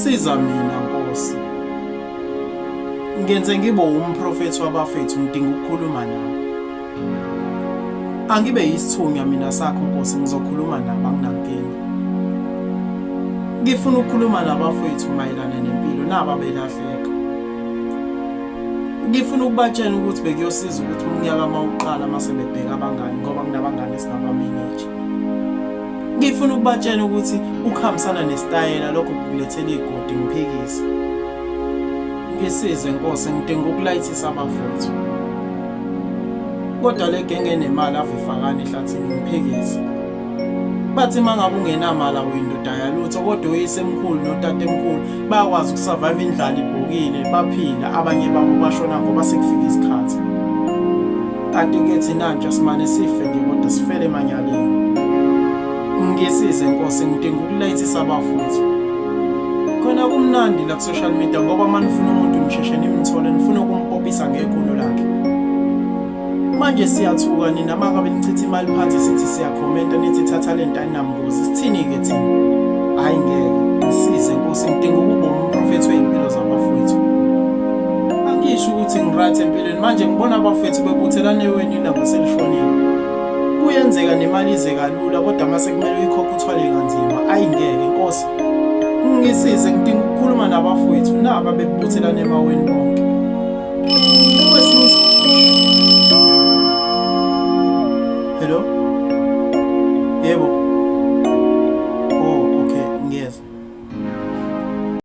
Siza mina Nkosi. Ngenze ngibe umprofethi wabafethu ngidinga ukukhuluma nabo. Angibe yisithunywa mina sakho Nkosi ngizokhuluma nabo anginankinga. Ngifuna ukukhuluma nabafowethu mayelana nempilo naba belahleka. Ngifuna ukubatshela ukuthi bekuyosiza ukuthi umnyaka uma uqala mase bebheka abangani ngoba kunabangani esingabameneja. Ngifuna ukubatshela ukuthi ukuhambisana nesitayela lokho kukulethela igodi ngiphikise. Ngisize Nkosi ngidinga ukulayithisa abafowethu. Kodwa le genge enemali ave ifakana ehlathini ngiphikise. Bathi uma ngabe ungenamali awuyindoda yalutho kodwa oyisemkhulu notatemkhulu bayakwazi ukusurvive indlala ibhokile baphila abanye babo bashona ngoba sekufika isikhathi. Kanti-ke thina ntsha simane sife nje kodwa sifele emanyaleni. Ngisize Nkosi ngidinga ukulayithisa abafowethu. Khona kumnandi la ku-social media ngoba uma nifuna umuntu nisheshe nimthole nifuna ukumpopisa ngekhono lakhe. Manje siyathuka nina uma ngabe nichitha imali phansi sithi siyakhomenta nithi thatha le nto ayinambuzi sithini-ke thina? Hhayi ngeke ngisize Nkosi ngidinga ukuba umprofethi wey'mpilo zabafowethu. Angisho ukuthi ngiright empilweni manje ngibona abafowethu bebuthelana eweni ilanga selishonile. Kuyenzeka nemali ize kalula kodwa mase kumele uyikhokhe uthwale kanzima. Ayi ngeke Nkosi. Ngisize ngidinga ukukhuluma nabafowethu naba bebuthelana emaweni bonke. Hello? Yebo.